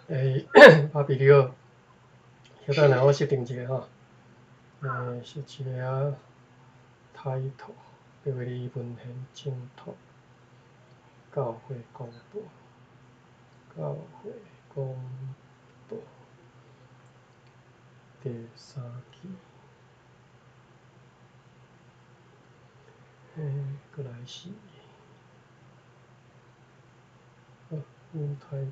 欸，芭比你好，稍等下，我設定一下吼，設一下啊，title，白話字文獻正統，教會廣播，教會廣播，第三期，閣來是，好，new title。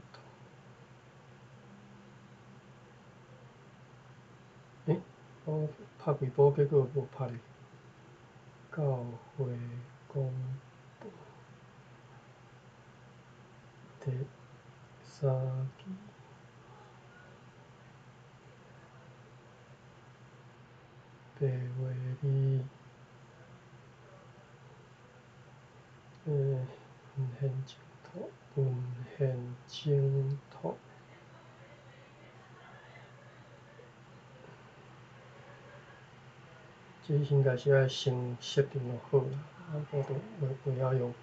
欸，我拍幾波，結果無拍入。教會廣播第三期，白話字，文獻正統，文獻正統。這應該是愛先設定就好啦，啊，我都袂曉用。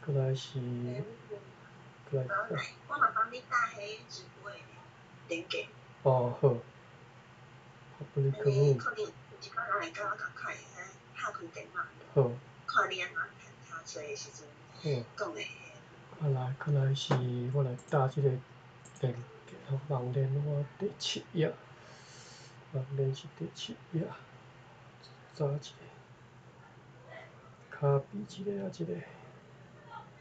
閣來是，閣來。我嘛幫你打彼直播的連結。哦，好。Public room。可能有一寡人會佮我仝款，會使拍開電腦。好。看你按怎彈冊的時陣，講的。啊來，閣來是，我來打這個連結，網連我第七頁。網連是第七頁，查一下，copy 一下啊，這個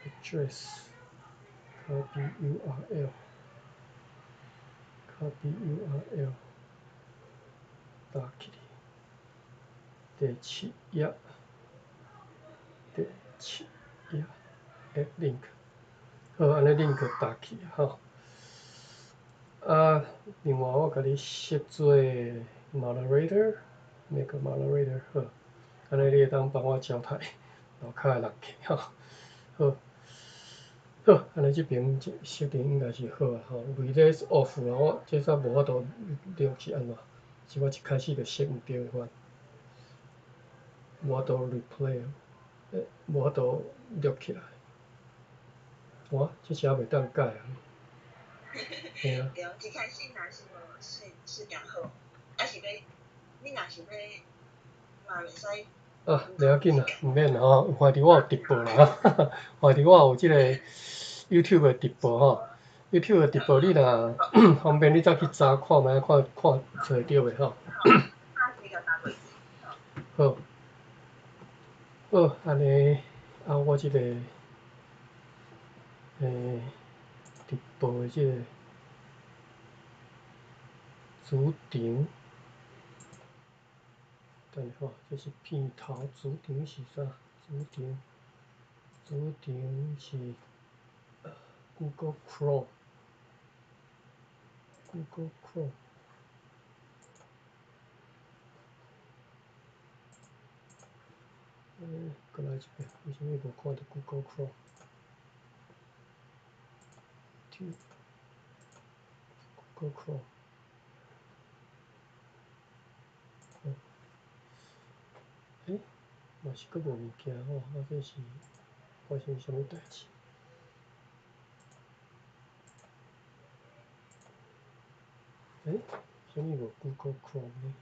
address，copy URL，copy URL，打起來，第七頁，第七頁，add link，好，按呢 link 打起吼。啊，另外我共你設做 moderator，make a moderator 好，按呢你會當幫我招待樓跤的人客吼。好，好，按呢這邊設定應該是好啊吼。Relay off 啊，我這煞無法度錄是按怎？是我一開始就設毋對的款，無法度 replay，無法度錄起來。哇，這時猶袂當改啊。對，一開始若是無設定好，抑是欲，你若是欲嘛袂使。啊，袂要緊啦，毋免啦吼，反正我有直播啦，反正我有這個 YouTube 的直播吼，YouTube 的直播你若方便，你再去查看覓，看看揣著袂吼。好，好，按呢，啊，我這個，直播的這個主場，等下吼，這是片頭，主場是啥？主場，主場是 Google Chrome，Google Chrome。閣來一遍，為啥物無看著 Google Chrome？Google Chrome。欸，嘛是閣無物件吼，啊，這是發生啥物代誌？欸，啥物無 Google Chrome 呢？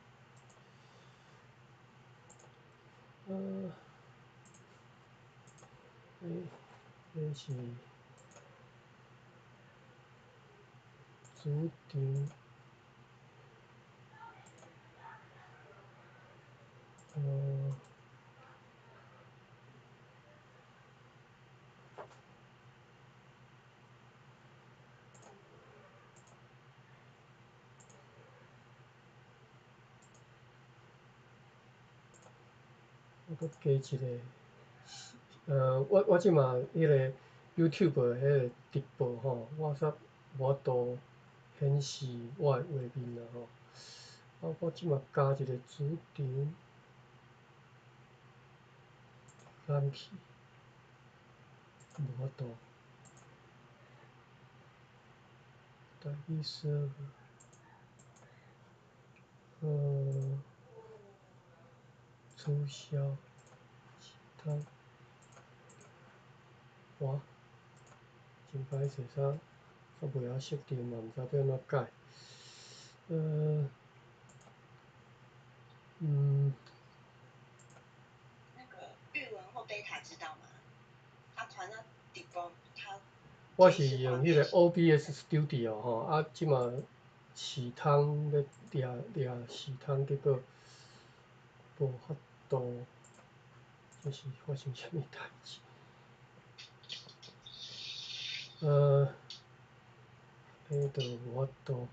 欸，這是主場。我閣加一個，我這馬彼個 YouTube 的彼個直播吼，我煞無法度顯示我的畫面啦吼。啊，我這馬加一個主場，刪去，無法度。台語 server，取消，其他，哇，真歹勢，啥煞袂曉設定嘛，毋知欲按怎改。那個玉文或貝塔知道嗎？阿團那直播他。我是用彼個 OBS Studio 吼，啊，這馬系統咧掠掠系統，結果無法度，這是發生啥物代誌？彼就無法度，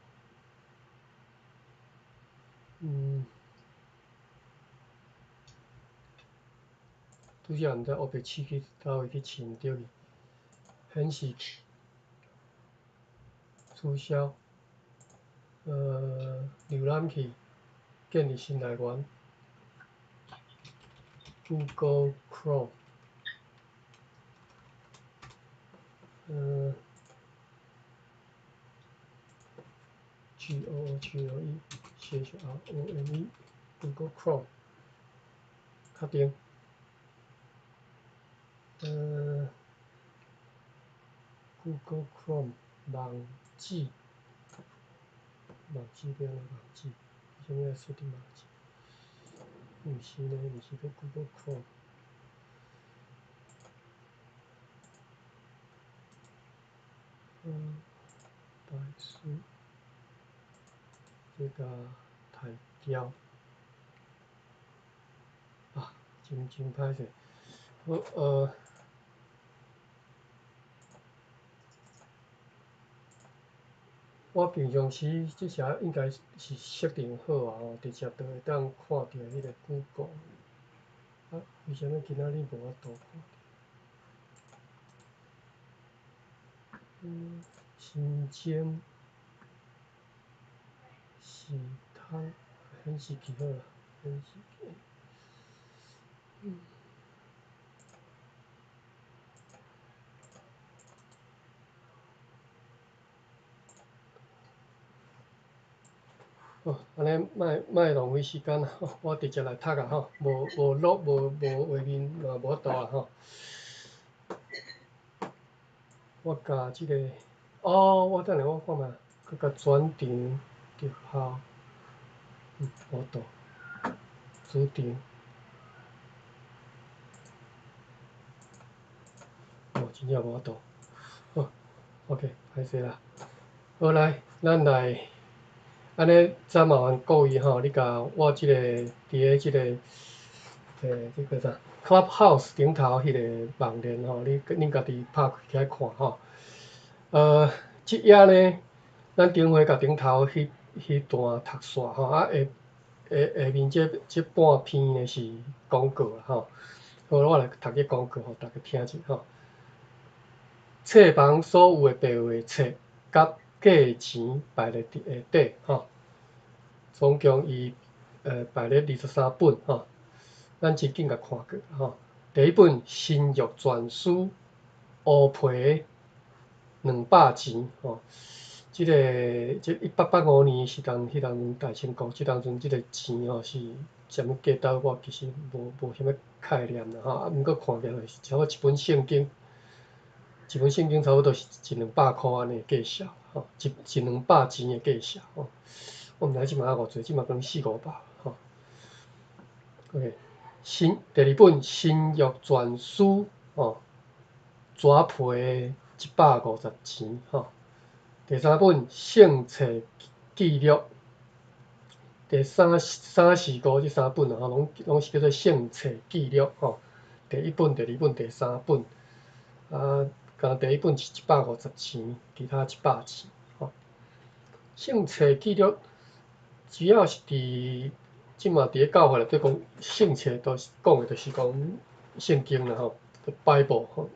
拄則毋知烏白試去佗位去試毋著去，顯示器取消，瀏覽器建立新來源，Google Chrome，GOOGLE CHROME Google Chrome，確定。Google Chrome 網址，網址欲按怎網址？為啥物愛設定網址？毋是呢，毋是欲 Google Chrome。白書，這個刣掉，啊，真真歹勢，好，我平常時這時應該是設定好啊，吼，直接就會當看著彼個 Google。啊，為啥物今仔日無法度看著？新增系統顯示器好啦，顯示器。好，按呢莫莫浪費時間啦，吼，我直接來讀啊，吼，無無錄無無畫面嘛無法度啊，吼。我共這個，哦，我等下我看覓，閣共轉場特效，無法度，主場，哦，真正無法度，好，OK，歹勢啦，好來，咱來。按呢，再麻煩各位吼，你共我這個佇咧這個，這個啥，Clubhouse 頂頭彼個網頁吼，你恁家己拍開起來看吼。這頁呢，咱頂回共頂頭彼彼段讀煞吼，啊下下下面這這半篇呢是廣告啦吼。好，我來讀這廣告，予大家聽者吼。冊房所有的白話冊佮價錢排列佇下底吼，總共伊排列23本吼，咱真緊共看過吼。第一本《新約全書》烏皮200錢吼，這個這1885年時陣，彼當陣大清國，這當陣這個錢吼是啥物價值，我其實無無啥物概念啦吼。啊，毋過看起來是差不多一本聖經，一本聖經差不多是一兩百箍按呢價數。吼，一一兩百錢的價數吼，我毋知這馬偌濟，這馬可能四五百吼。OK，新第二本《新約全書》吼，紙皮150錢吼。第三本《聖冊記錄》，第三三四五這三本啊，吼，攏攏是叫做《聖冊記錄》吼。第一本、第二本、第三本，啊。敢第一本是150錢，其他100錢，吼。聖冊記錄主要是佇這馬佇咧教會內底講聖冊，都是講的，就是講聖經啦，吼，Bible 吼。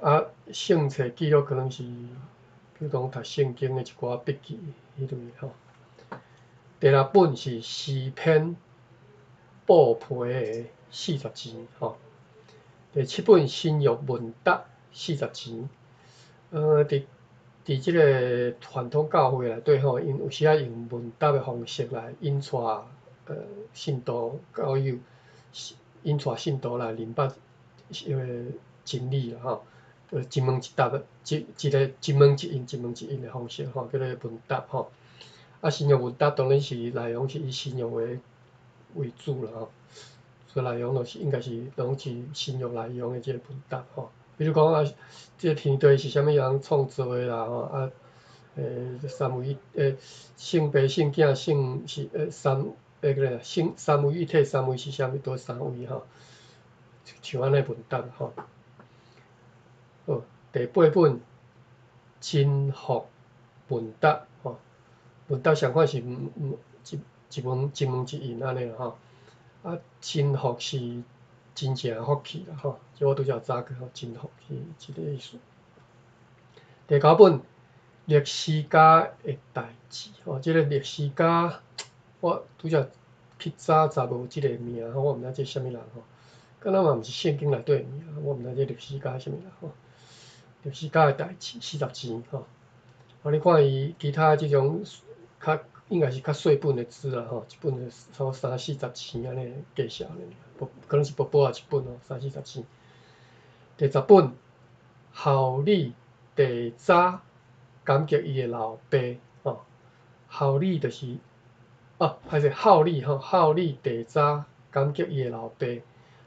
啊，聖冊記錄可能是，比如講讀聖經的一寡筆記彼類吼。第六本是詩篇布皮的40錢，吼。第七本新約問答40錢，佇佇這個傳統教會內底吼，𪜶有時仔用問答的方式來引帶信徒教友，引帶信徒來明白迄個真理啦吼。一問一答的，一一个一問一應，一問一應的方式吼，叫做問答吼。啊，新約問答當然是內容是以新約為主啦吼，所以內容就是應該是攏是新約內容的這個問答吼。比如講啊，這個天地是啥物人創造的啦吼啊，三位聖父、聖囝、聖是三個聖三位一體，三位是啥物？佗三位吼？像按呢問答吼。好，第八本真福問答吼，問答相款是毋毋一一問一問一應按呢啦吼。啊，真福是真正福氣啦吼，這我拄才有查過吼，真福是這個意思。第九本歷史家的代誌吼，這個歷史家我拄才去查查無這個名吼，我毋知這啥物人吼，敢若嘛毋是聖經內底的名，我毋知這歷史家啥物人吼。歷史家的代誌40錢吼，啊，你看伊其他這種較應該是較細本的書啦吼，一本差不多三四十錢按呢價數按呢，可能是薄薄仔一本哦，三四十錢。第十本孝理第早感激伊的老爸吼，孝理就是哦，歹勢孝理吼，孝理第早感激伊的老爸，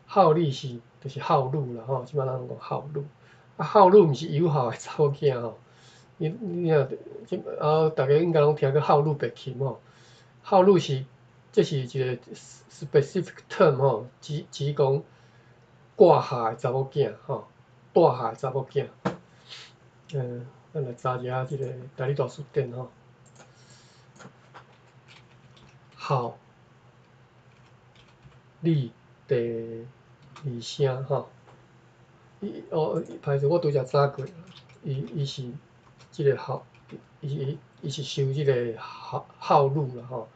孝理是就是孝女啦吼，這擺咱講孝女。啊，孝女毋是友好的查某囝吼，你若這啊，逐家應該攏聽過孝女白琴吼。孝女是這是一個 specific term 吼，指講割下的查某囝吼，帶下的查某囝。咱來查一下這個台語大辭典吼。孝理第二聲吼。伊哦，歹勢，我拄才查過，伊是這個孝，伊是收這個孝孝女啦吼。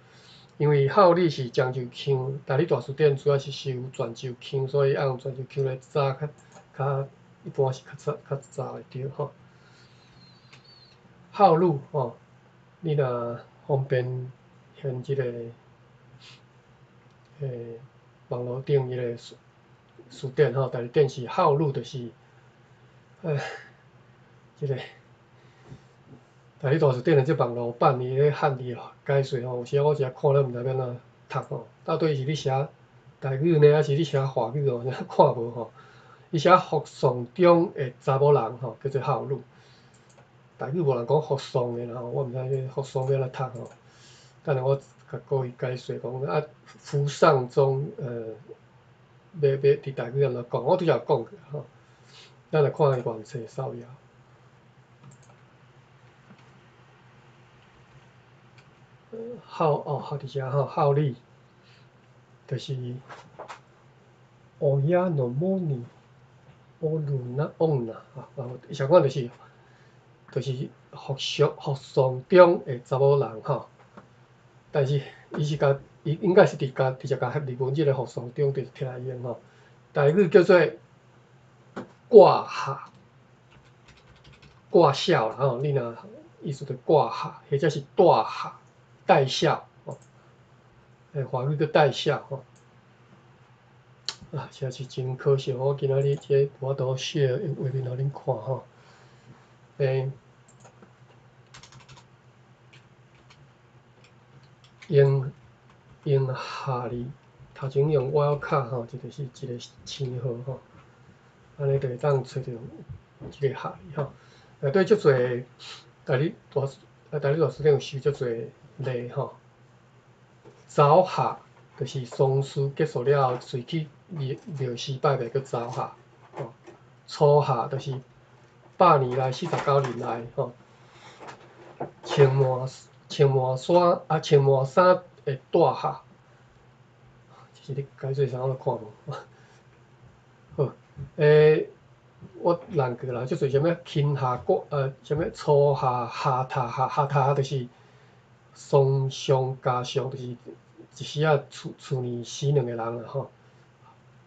因為孝理是漳州腔，台語大辭典主要是收泉州腔，所以愛用泉州腔來查較較一般是較查較查會著吼。孝女吼，你若方便現這個網路頂彼個辭典吼，台語典是孝女，就是，這個台語大辭典的這網路版伊咧漢字解說吼，有時我一看了毋知欲按怎讀吼，到底是咧寫台語呢，抑是咧寫華語哦？看無吼。伊寫服喪中的查某人吼，叫做孝女。台語無人講服喪的啦吼，我毋知這服喪欲按怎讀吼。等下我共各位解說講啊，服喪中欲欲佇台語按怎講，我拄才有講過吼。咱來看伊原冊首頁。孝哦，孝佇遮吼，孝理就是烏鸦諾摩尼烏魯那翁那啊，相款就是服喪中的查某人吼。但是伊是共伊應該是佇共直接共日文這個服喪中就摕來用吼。台語叫做割下，割孝啦吼，你若意思就割下，或者是帶下。帶孝吼，華語叫帶孝吼。啊，實在是真可惜，我今仔日這無法度 share 畫面予恁看吼。用下字，頭前用 wildcard 吼，這就是一個星號吼，按呢就會當揣著這個下字吼。內底足濟，台語大辭典有收足濟例吼。走下就是喪事結束了後，隨去廟時拜拜叫走下吼。初下就是100年來49年來吼。穿麻衫啊，穿麻衫會帶下，這是咧解說啥我都看無。好，我難過啦，足濟啥物輕下過，啥物初下下塔下下塔就是喪上加喪，就是一時仔厝裡死兩個人啦吼。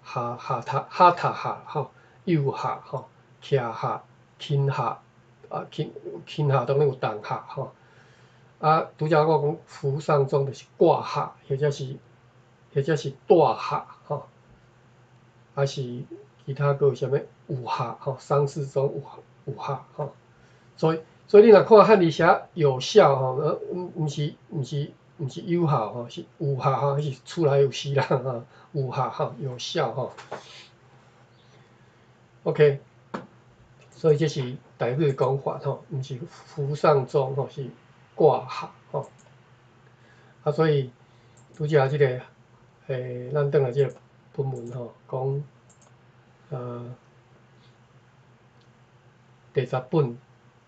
下下塔下塔下吼，右下吼，徛下輕下啊輕輕下當然有重下吼。啊，拄才我講服喪中就是割下，或者是帶下吼，還是其他閣有啥物有效吼，喪事中有效吼，所以你若看漢字寫有效吼，毋是有效吼，是有效吼，彼是厝內有死人吼，有效吼，有效吼。OK，所以這是台語的講法吼，毋是服喪中吼，是掛號吼。啊，所以拄才這個，咱轉來這個本文吼，講，第十本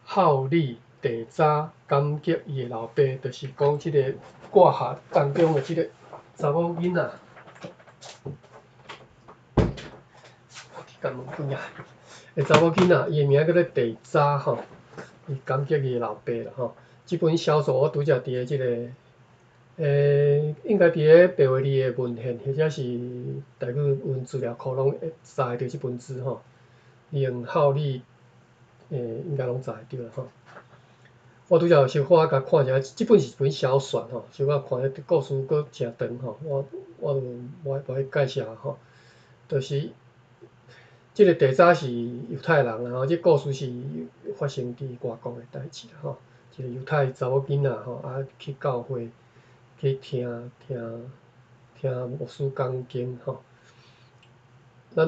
孝禮地查感激伊的老爸，就是講這個掛號當中的這個查某囡仔。我去共問幾下，查某囡仔，伊的名叫做地查吼，伊感激伊的老爸啦吼。這本小說我拄才佇咧這個，應該佇咧白話字的文獻，或者是台語文資料庫攏會查會著這本書吼。你用孝禮，應該攏查會著啦吼。我拄才有小可共看一下，這本是一本小說吼，小可看彼故事閣誠長吼，我就無愛介紹吼。就是這個地查是猶太人啦吼，這故事是發生佇外國的代誌啦吼。一個猶太查某囡仔吼，啊去教會去聽牧師講經吼。咱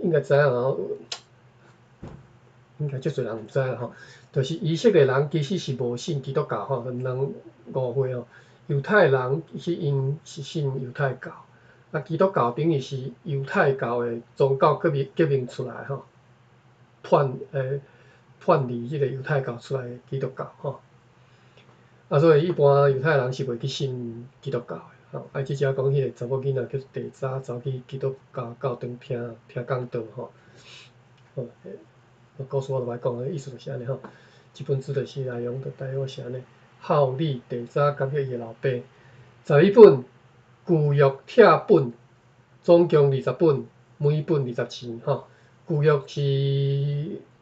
應該知影吼，應該足濟人毋知啦吼。就是以色列人其實是無信基督教吼，毋通誤會吼。猶太人其實𪜶是信猶太教，啊基督教等於是猶太教的宗教革命出來吼，叛離這個猶太教出來的基督教吼。啊，所以一般猶太人是袂去信基督教的吼。啊，這只講彼個查某囡仔叫做地查走去基督教教堂聽講道吼。好，故事我就無愛講，意思就是按呢吼。這本書就是內容就大約是按呢。孝禮地查感激伊的老爸。12本舊約拆本，總共20本，每本20錢吼。舊約是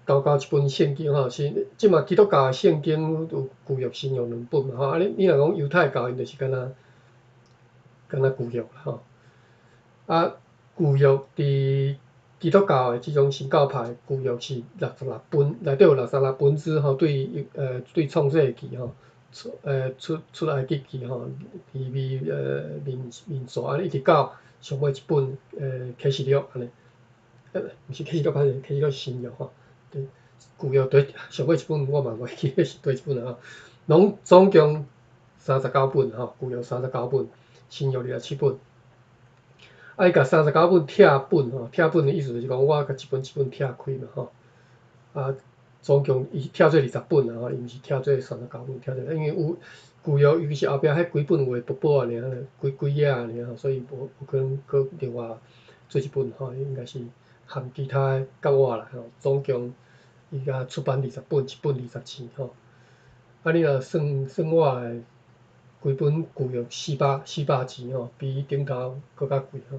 舊舊一本聖經吼，是這馬基督教的聖經有舊約新約兩本嘛吼。啊，你若講猶太教，𪜶就是敢若舊約吼。啊，舊約佇基督教的這種新教派，舊約是六十六本，內底有六十六本書吼，對創世記吼，出埃及記吼，利未民數按呢一直到上尾一本啟示錄按呢，毋是啟示錄，歹勢，啟示錄是新約吼。對，舊約對上尾一本我嘛袂記得是佗一本啊吼，攏總共39本吼，舊約三十九本，新約27本。啊，伊共三十九本拆本吼，拆本的意思就是講我共一本一本拆開嘛吼。啊，總共伊拆做二十本啊吼，伊毋是拆做三十九本，拆做因為有舊約，尤其是後壁彼幾本話薄薄仔爾，幾幾頁仔爾吼，所以無可能閣另外做一本吼，應該是含其他的夾我啦吼，總共伊共出版二十本，一本二十錢吼。啊，你若算算我的規本舊約400錢吼，比頂頭閣較貴吼。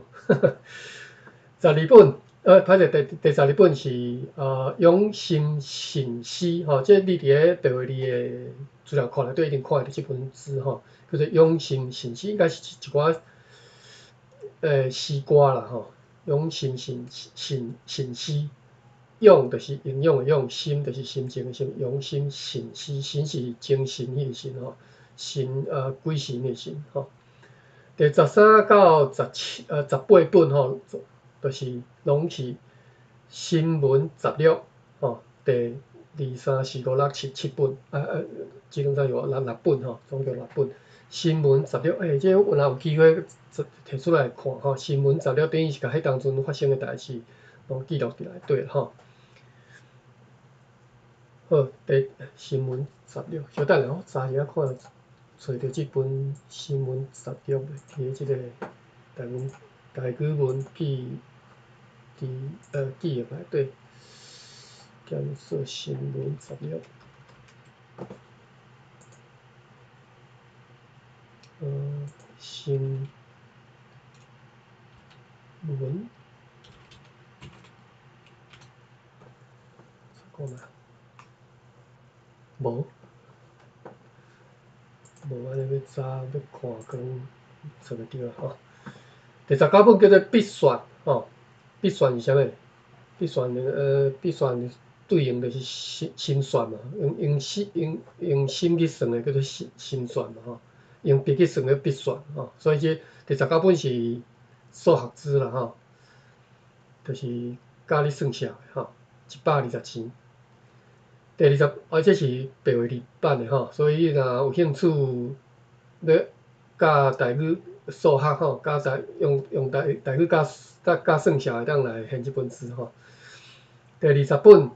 十二本，歹勢，第十二本是養心慎思吼，這你佇咧白話字的資料庫內底一定看會著這本書吼，叫做養心慎思，應該是一寡詩歌啦吼。養心慎思，養就是營養的養，心就是心情的心，養心慎思，心是精神彼個神吼，神鬼神的神吼。第13到1718本吼，就是攏是新聞雜錄吼，第二三四五六七七本，啊，一兩三四五六六本吼，總共六本。新聞雜錄，這若有機會提出來看吼，新聞雜錄等於是共彼當陣發生的代誌攏記錄佇內底吼。好，第新聞雜錄，小等下，我查一下看，揣著這本新聞雜錄佇咧這個台語文記憶內底，檢索新聞雜錄。新聞，查看覓？無，無按呢欲查欲看，可能揣袂著啊吼。第19本叫做必算吼，必算是啥物？笔算笔算对应就是心心算嘛，用心去算的叫做心心算嘛吼，用笔去算的笔算吼，所以这第十九本是数学书啦吼，就是教你算数的吼，120钱。第二十，啊，这是白话字版的吼，所以你若有兴趣欲教台语数学吼，教台用用台台语教教教算数，会当来现这本书吼。第二十本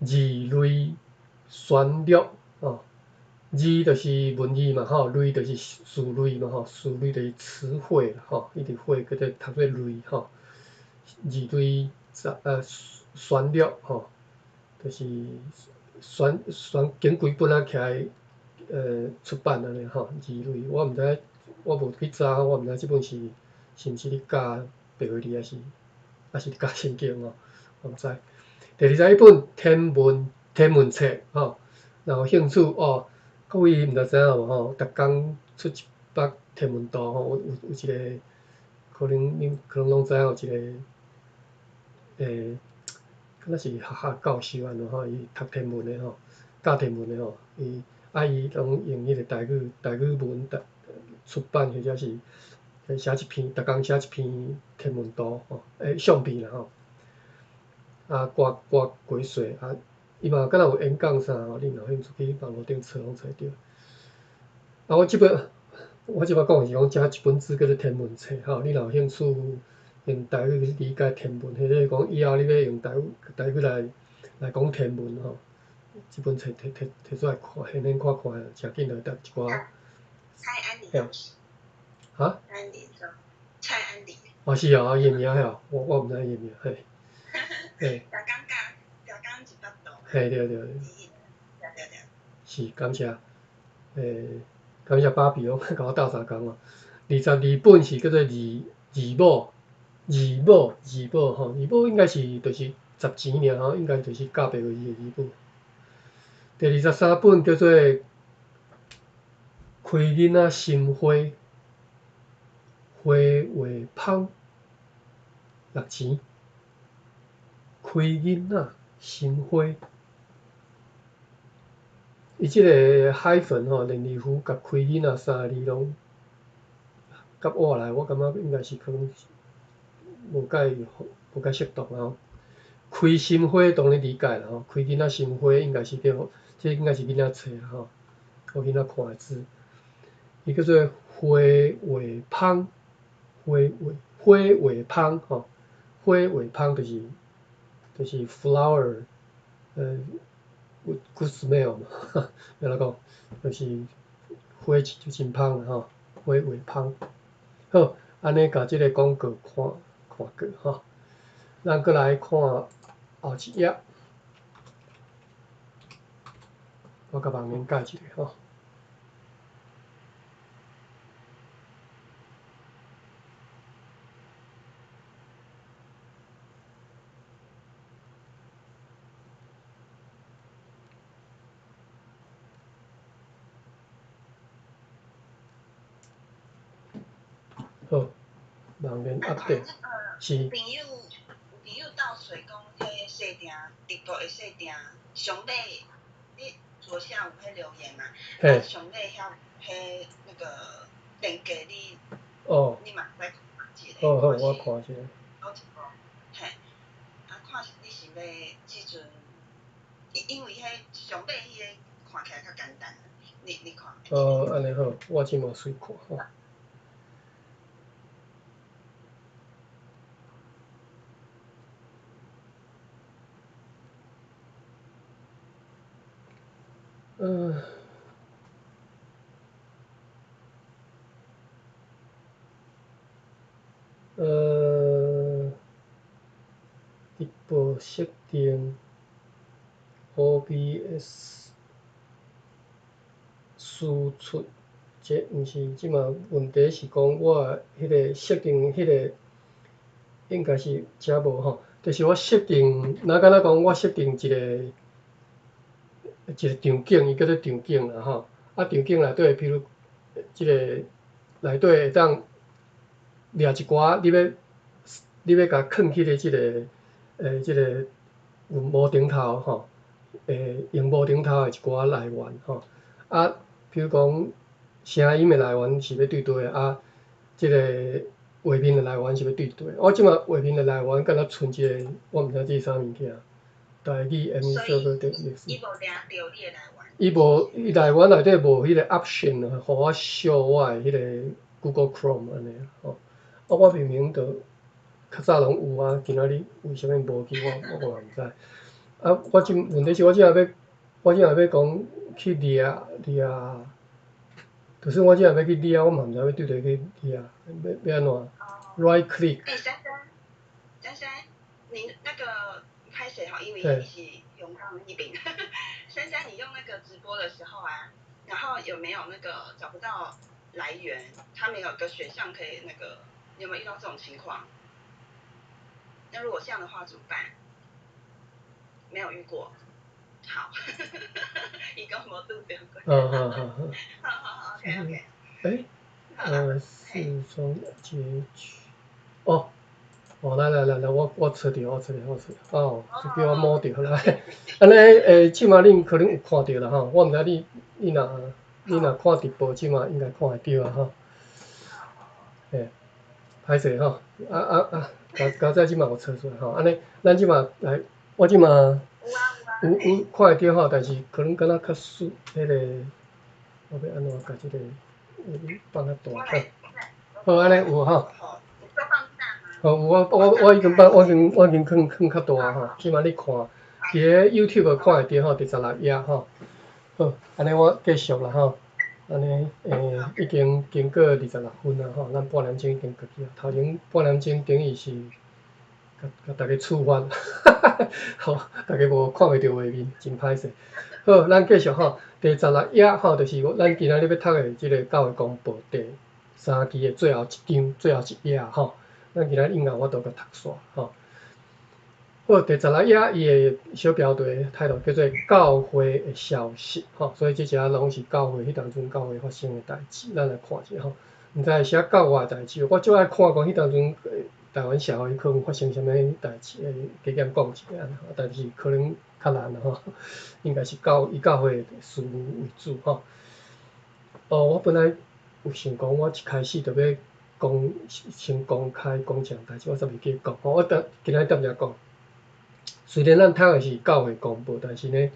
字类选录吼，字就是文字嘛吼，类就是词类嘛吼，词类就是词汇啦吼，伊伫汇叫做读做类吼，字类选录吼。就是选选拣几本仔起来，出版按呢吼，字类，我毋知，我无去查，我毋知这本是是毋是咧教白话字，抑是咧教圣经吼，我毋知。第二十一本天文天文册吼，若有兴趣哦，各位毋知知影无吼？逐工出一幅天文图吼，有一个可能恁可能拢知影有一个，敢若是学校教授按怎吼，伊读天文的吼，教天文的吼，伊啊伊拢用彼个台语文出版或者是写一篇，逐工写一篇天文图吼，相片啦吼，啊挂挂几岁啊，伊嘛敢若有演讲啥吼，你若有兴趣去网路顶找拢找著。啊，我这摆讲的是讲遮一本书叫做天文册吼，你若有兴趣用台语去理解天文，或者讲以后你欲用台语来讲天文吼，这本册提提提出来看，现现看看，诚紧就会得一寡。蔡安迪老师。哈？蔡安迪，蔡安迪。哦，是哦，伊的名吼，我毋知伊的名，嘿。嘿。逐工教，逐工一百度。嘿，对对对。对对对。是，感谢。感谢芭比哦，共我斗相共哦。22本是叫做字字母，字母字母吼，字母应该是就是十钱尔吼，应该就是教白话字的字母。第二十三本叫做开囡仔心花，花画芳，6钱。开囡仔心花，伊这个 hyphen 吼，连字符佮开囡仔三个字拢夹活来，我感觉应该是可能无介适当吼。开心花当然理解啦吼，开囡仔心花应该是叫，这应该是囡仔册啦吼，予囡仔看的书。伊叫做花画芳，花画芳吼，花画芳就是 flower，good smell 嘛，按怎讲，就是花就真芳啦吼，花画芳。好，按呢共这个广告看看过吼，咱阁来看后一页，我共网面改一下吼。好，网面 update 是。朋友有朋友斗揣讲，彼设定直播的设定上尾，你昨下午彼留言嘛？嘿。上尾遐彼那个连结你，哦。你嘛会使看一下。好好，我看一下。倒一步，嘿，啊，看你是欲这阵，因为彼上尾彼个看起来较简单，你看。哦，按呢好，我这嘛随看吼。直播设定 OBS 输出，这毋是这嘛问题是讲我彼个设定彼个应该是遮无吼，就是我设定，若敢若讲我设定一个场景，伊叫做场景啦吼，啊场景内底，比如这个内底会当掠一寡，你欲共囥去咧这个這个有無頂頭吼，用無頂頭的一寡來源吼。啊，比如講聲音的來源是欲對佗的，啊，這个畫面的來源是欲對佗的。我這馬畫面的來源敢若賰一个，我毋知這是啥物件，台語 M 設備伊無掠著你的來源。伊無，伊來源內底無彼個 option 予我 show 我的彼个 Google Chrome 按呢吼。啊，我明明就較早攏有啊，今仔日為啥物無去？我嘛毋知。啊，我這問題是我這下欲，我這下欲講去掠掠，就是我這下欲去掠，我嘛毋知欲對佗去掠，欲按怎？Right click。欸，珊珊，珊珊，你那個歹勢吼，因為你是香港那邊。珊珊，你用那個直播的時候啊，然後有沒有那個找不到來源？它沒有個選項可以那個，你有沒有遇到這種情況？那如果這樣的話怎麼辦？沒有遇過。好，伊講無拄著過。嗯嗯嗯嗯。好好好，OK OK。欸，視窗截取，哦，哦，來來來來，我揣著，我揣著，我揣著，哦，這叫我摸著來。按呢，這馬恁可能有看著啦吼，我毋知你若看直播，這馬應該看會著啊吼。嘿，歹勢吼，啊啊啊，佳佳仔這馬有揣出來吼，按呢，咱這馬來，我這馬有看會著吼，但是可能敢若較疏，彼个，我欲按怎共這个放較大？好，按呢有吼。好，有我已經放，我已經放較大吼，這馬你看，佇咧 YouTube 看會著吼，第16頁吼。好，按呢我繼續啦吼。按呢，已經經過26分啊吼，咱半點鐘已經過去啊。頭前半點鐘等於是共大家處罰，吼，大家無看袂著畫面，真歹勢。好，咱繼續吼，第十六頁吼，就是咱今仔日欲讀的這个教會公報第三期的最後一章、最後一頁吼。咱今仔日應該有法度共讀煞吼。好，第十六頁伊的小標題抬頭叫做教會的消息吼，所以這遮攏是教會彼當陣教會發生的代誌，咱來看一下吼。毋知是寫教外代誌，我足愛看講彼當陣台灣社會可能發生啥物代誌，加減講一下，但是可能較難吼，應該是教以教會事務為主吼。哦，我本來有想講，我一開始就欲講先公開講這項代誌，我煞袂記講吼。我等今仔踮遮講。雖然咱讀的是教會公報，但是呢，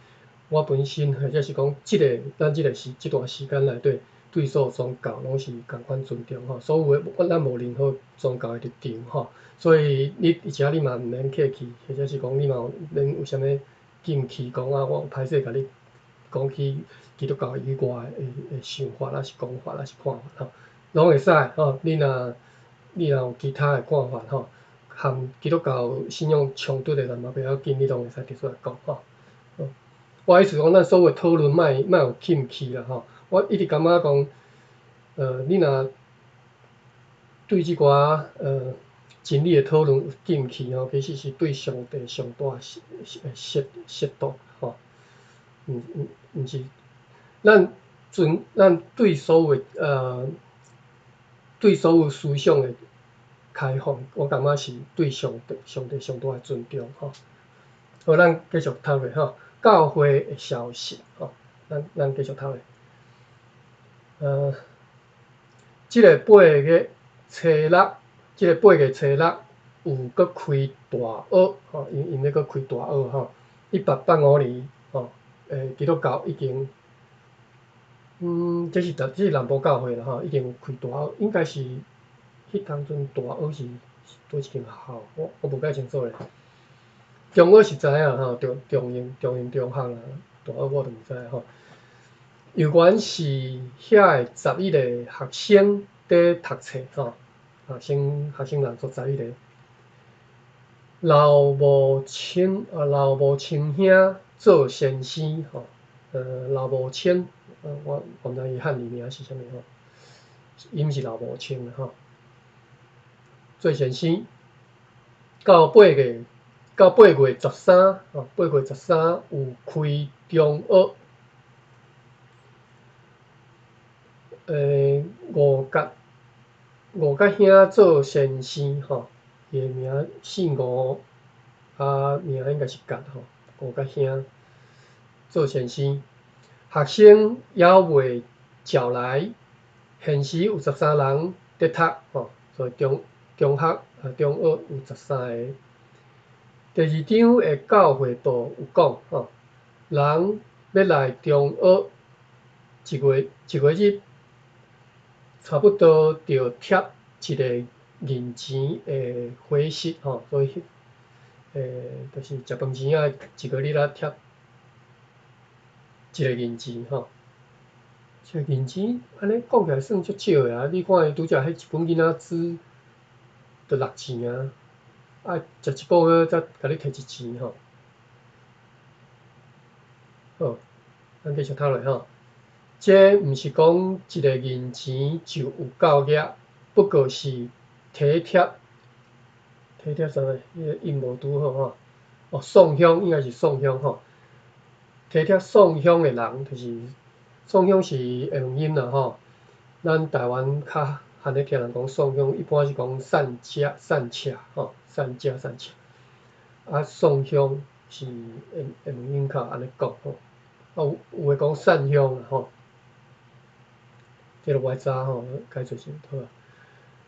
我本身或者是講這个咱這个時這段時間內底，對所有宗教攏是仝款尊重吼，所有的我咱無任何宗教的立場吼，所以你佇遮你嘛毋免客氣，或者是講你嘛免有啥物禁忌講啊，我歹勢共你講起基督教以外的想法，抑是講法，抑是看法吼，攏會使吼。你若有其他的看法吼，和基督教信仰衝突的人嘛袂要緊，你攏會使提出來講吼。我意思講，咱所有討論莫莫有禁忌啦吼。我一直感覺講，你若對這寡真理的討論有禁忌吼，其實是對上帝上大褻褻瀆吼。毋毋是，咱對所有對所有思想的開放，我感覺是對上帝上大的尊重吼。好，咱繼續讀落吼，教會的消息吼，咱繼續讀落。這个八月初六，這个八月初六有閣開大學吼，𪜶欲閣開大學吼，1885年吼，基督教已經，這是南部教會啦吼，已經有開大學，應該是彼當陣大學是佗一間學校，我無介清楚咧。中學是知影吼，中英中學啦，大學我就毋知吼。猶原是遐的十一個學生佇讀冊吼，學生人數十一個。劉無清兄做先生吼，劉無清，我毋知伊漢語名是啥物吼，伊毋是劉無清吼，做先生，到八月十三，吼，八月十三有開中學，吳覺兄做先生吼，伊的名姓吳，啊，名應該是甲吼，顧甲兄做先生。學生猶未召來，現時有十三人佇讀吼，所以中學啊中學有十三个。第二章的教會報有講吼，人欲來中學，一月一月日，差不多著貼一個銀錢的伙食吼，所以就是食飯錢仔，一個日仔貼一個銀錢吼。一個銀錢按呢講起來算足少的啊！你看伊拄才彼一本囡仔書，著六錢啊，啊，食一个月才共你提一錢吼。好，咱繼續讀落吼。這毋是講一个銀錢就有夠額，不過是體貼，體貼啥物？彼個音無拄好吼。哦，送鄉應該是送鄉吼。體貼送鄉的人，就是送鄉是下門音啦吼。咱台灣較罕咧聽人講送鄉，一般是講散遮散赤吼，散遮散赤。啊，送鄉是下門音較按呢講吼。啊，有的講散鄉啦吼。這个無愛知吼，解做是好啊。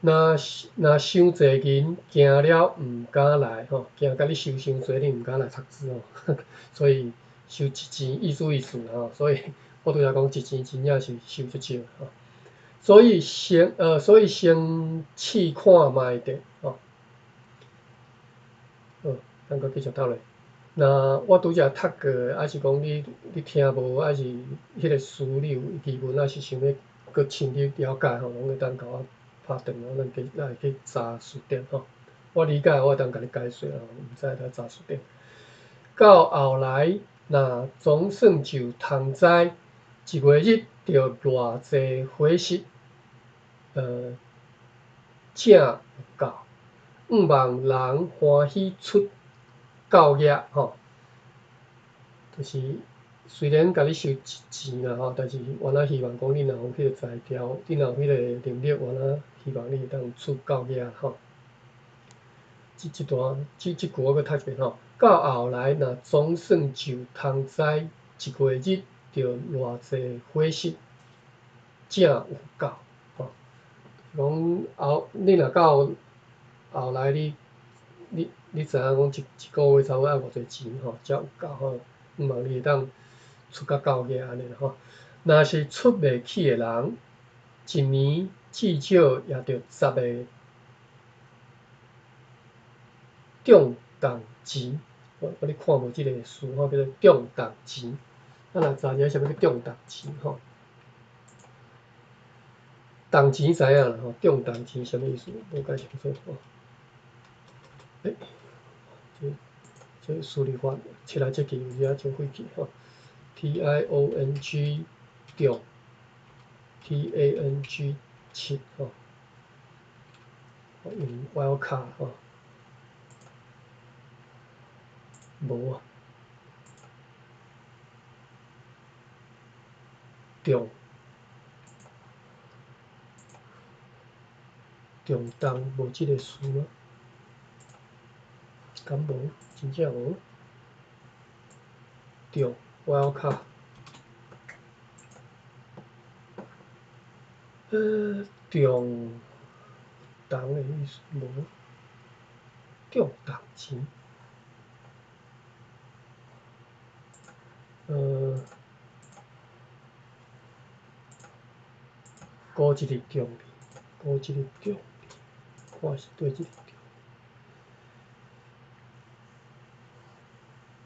若傷濟銀，驚了毋敢來吼，驚共你收傷濟，你毋敢來讀書吼，所以收一錢意思意思啦吼。所以我拄才講一錢真正是收足少吼。所以先試看覓著吼。好，咱閣繼續讀落。若我拄才讀過的，抑是講你聽無，抑是彼个詞你有疑問，抑是想欲閣深入了解吼，攏會當共我拍電話，咱去咱會去查辭典吼。我理解，我會當共你解說啦，毋使來查辭典。到後來，若總算就通知，一月日著偌濟伙食，才有夠。向望人歡喜出夠額吼，就是雖然共你收一錢啦吼，但是原來希望講你若有彼個才調，你若有彼個能力，原來希望你會當出夠額吼。這段這句我閣讀一遍吼。到後來，若總算就通知，一月日著偌濟伙食，才有夠吼。講後你若到後來你知影講一个月差不多愛偌濟錢吼，才有夠吼。向望你會當出較夠額按呢啦吼。若是出袂起的人，一年至少也著十个重銅錢。我咧看無這个詞吼，叫做重銅錢。咱來查一下啥物叫重銅錢吼。銅錢知影啦吼，重銅錢啥物意思？無介清楚吼。這輸入法切來切去有影真費氣吼。T I O N G 重 T A N G 七吼，用 wildcard 吼，無啊，重重銅無這个詞嗎？敢無？真正無？重 wildcard，重銅的意思無？重銅錢，孤一个重字，孤一个重字，看是對這个重。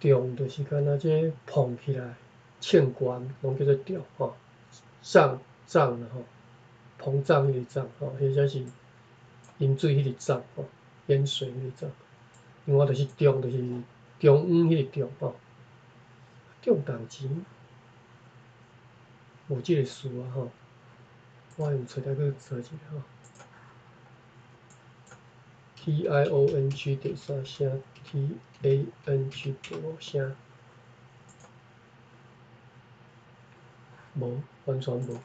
重就是敢若這膨起來、衝懸，攏叫做重吼。脹脹啦吼，膨脹彼个脹吼，或者是飲水彼个漲吼，淹水彼个漲。另外就是中，就是中央彼個中吼。重銅錢，無這个詞啊吼。我用揣來去查一下吼。T I O N G 第三聲，T A N G 第五聲，無，完全無。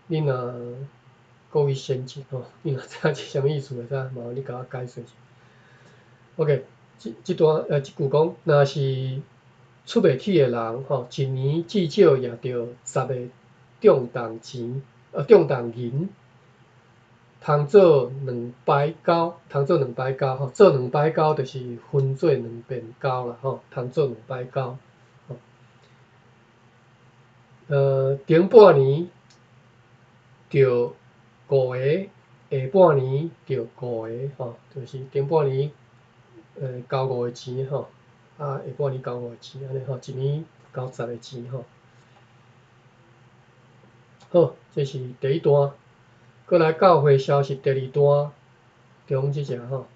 你若各位先进吼，你若知影这啥物意思会使麻烦你共我解说一下。OK，這這段這句講，若是出袂起的人吼，一年至少也著十个重擔錢，重擔銀，通做兩擺交，通做兩擺交吼，做兩擺交就是分做兩遍交啦吼，通做兩擺交。頂半年著五个，下半年著五个吼，就是頂半年交五个錢吼，啊下半年交五個錢按呢吼，一年交十个錢吼。好，這是第一段，閣來教會消息第二段，中這只吼，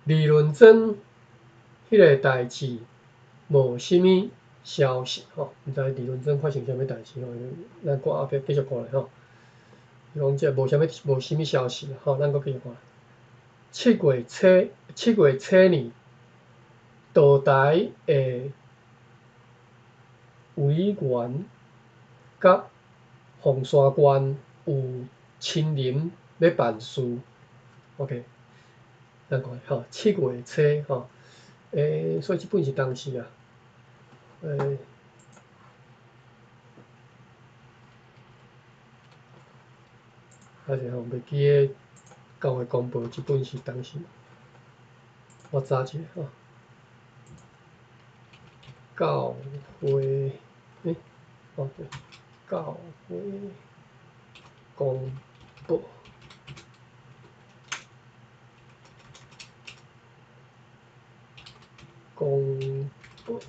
理論莊彼个代誌無啥物消息吼，毋知理論莊發生啥物代誌吼，咱看後壁繼續看咧吼。伊講這無啥物無啥物消息吼，咱閣繼續看。7月初2，道台的委員佮鳳山縣有親臨欲辦事。OK，咱看吼，七月初吼，所以這本是當時啊。還是吼，袂記得教會公報這本是當時，我查一下吼。教會，哦對，教會公報，公報。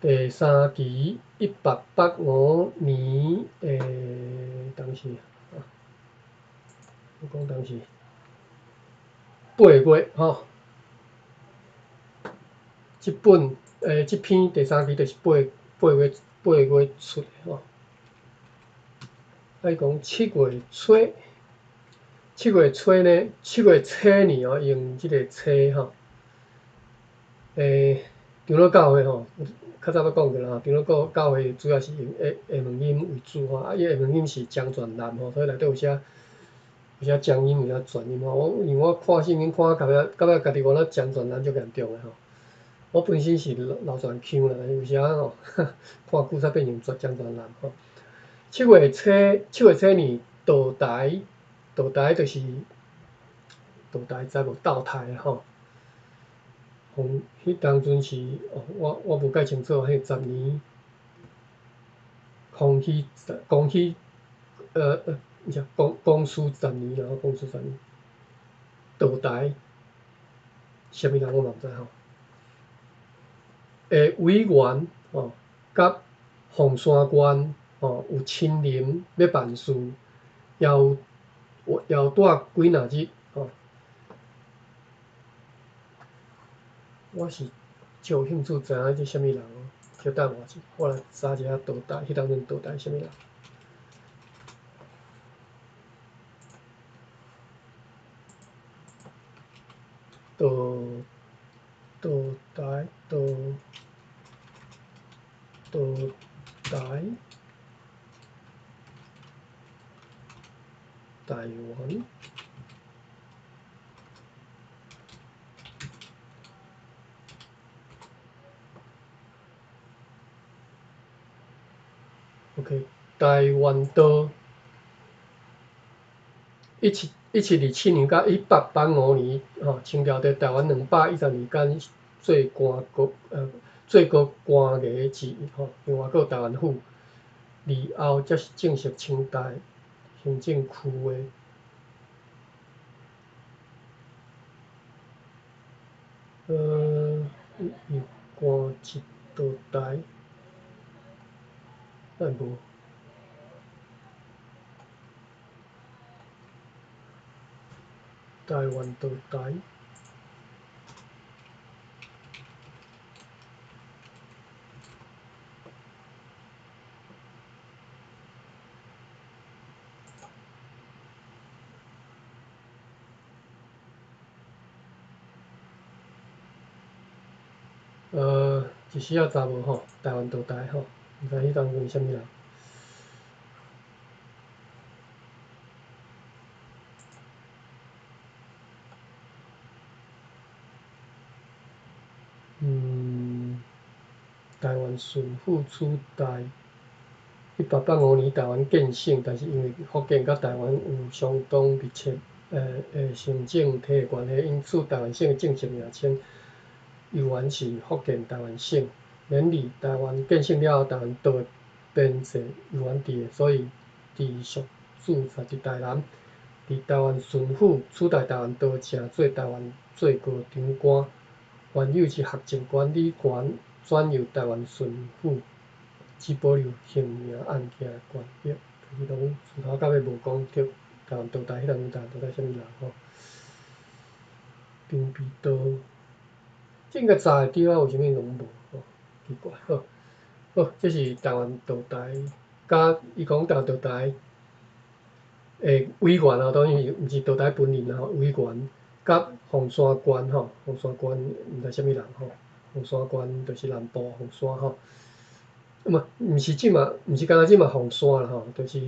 第三期1885年的當時，啊，我講當時8月吼，這本這篇第三期就是八月出的吼。啊，伊講七月初，七月初呢，七月初二哦，用這個初吼，長老教會吼。較早捌講過啦，長老教會主要是用下下門音為主吼，啊，伊下門音是江轉南吼，所以內底有啥江音，有啥轉音吼。我因為我看聖經看到尾，感覺家己原來江轉南足嚴重的吼。我本身是老泉腔啦，但是有時吼，看久才變成江轉南吼。7月初2，道台，道台就是道台，知無？道台吼。彼當陣是，哦，我無介清楚，彼十年，康熙，光熙，毋是，光緒十年啦，光緒十年，道台，啥物人我嘛毋知吼。委員吼，佮鳳山縣吼有親臨欲辦事，也有也有蹛幾若日吼。我是真有興趣知影這啥物人哦，小等我一下，我來查一下道台，彼當陣道台啥物人。道道台道道台台灣。OK，台灣道1727年到1885年，吼，清朝佇台灣210年間做官國，做過官衙之一，吼，另外閣有台灣府，而後才是正式清代行政區的。伊官職道台，敢無？台灣道台。一時仔查無吼，台灣道台吼，毋知彼當陣是啥物人。台灣巡撫取代，1885年台灣建省，但是因為福建佮台灣有相當密切的行政體的關係，因此台灣省的正式名稱猶原是福建台灣省。然而，台灣建省了後，台灣島的邊界猶原佇，所以直屬駐紮佇台南。佇台灣巡撫取代台灣道，成做台灣最高長官，原有之學政管理權轉由台灣巡撫，只保留刑名案件的權力。就是講自頭到尾無講著台灣道台彼當陣台灣道台啥物人吼。平鼻道，這應該查會著啊，為啥物攏無吼？奇怪，好，好，這是台灣道台，佮伊講台灣道台的委員啊，當然毋是道台本人啦吼，委員佮鳳山縣吼，鳳山縣毋知啥物人吼，鳳山縣就是南部鳳山吼，毋毋是這馬，毋是干焦這馬鳳山啦吼，就是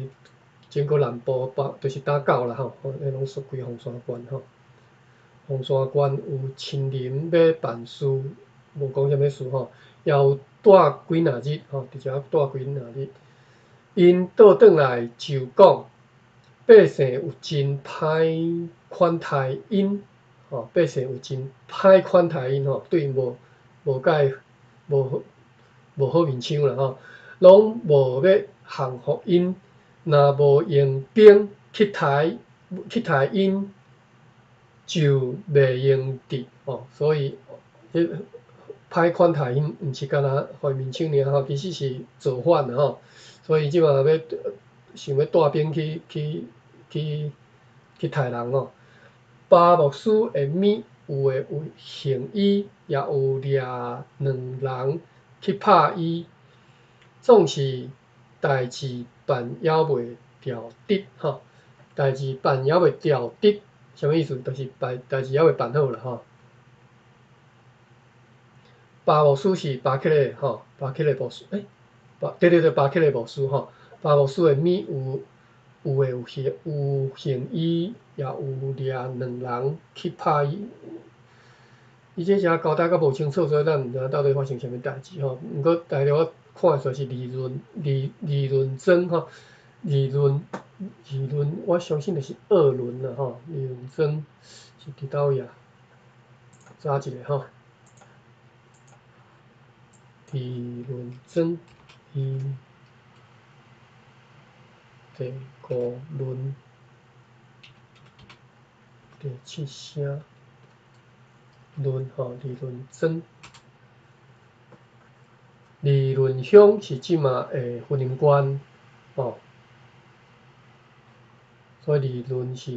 整個南部包，就是打狗啦吼，彼攏屬歸鳳山縣吼。鳳山縣有親臨欲辦事，無講啥物事吼，也有蹛幾若日吼，佇遮蹛幾若日。𪜶倒轉來就講，百姓有真歹款待𪜶，吼，百姓有真歹款待𪜶吼，對𪜶無介無好面相啦吼，攏無欲降服𪜶，若無用兵去刣𪜶，就袂用得吼，所以這歹款待𪜶，毋是干焦予伊面相爾吼，其實是造反啦吼，所以這馬欲想欲帶兵去刣人吼。巴牧師的物有的有行醫，也有掠兩人去拍伊，總是代誌辦猶未調得吼，代誌辦猶未調得，啥物意思？就是代誌猶未辦好啦吼。巴牧師是巴克禮吼，巴克禮牧師，對對對，巴克禮牧師吼，巴牧師的物有的有行醫，也有掠兩人去拍伊。伊這遮交代較無清楚，所以咱毋知影到底發生啥物代誌吼。毋過，大概我看會出來是李潤增吼，李潤，我相信就是二輪啦吼。李潤增是佇佗位啊？查一下吼。李潤增，伊第五轮第七聲轮吼，李潤增，李潤鄉是這馬的雲林縣吼，所以李潤是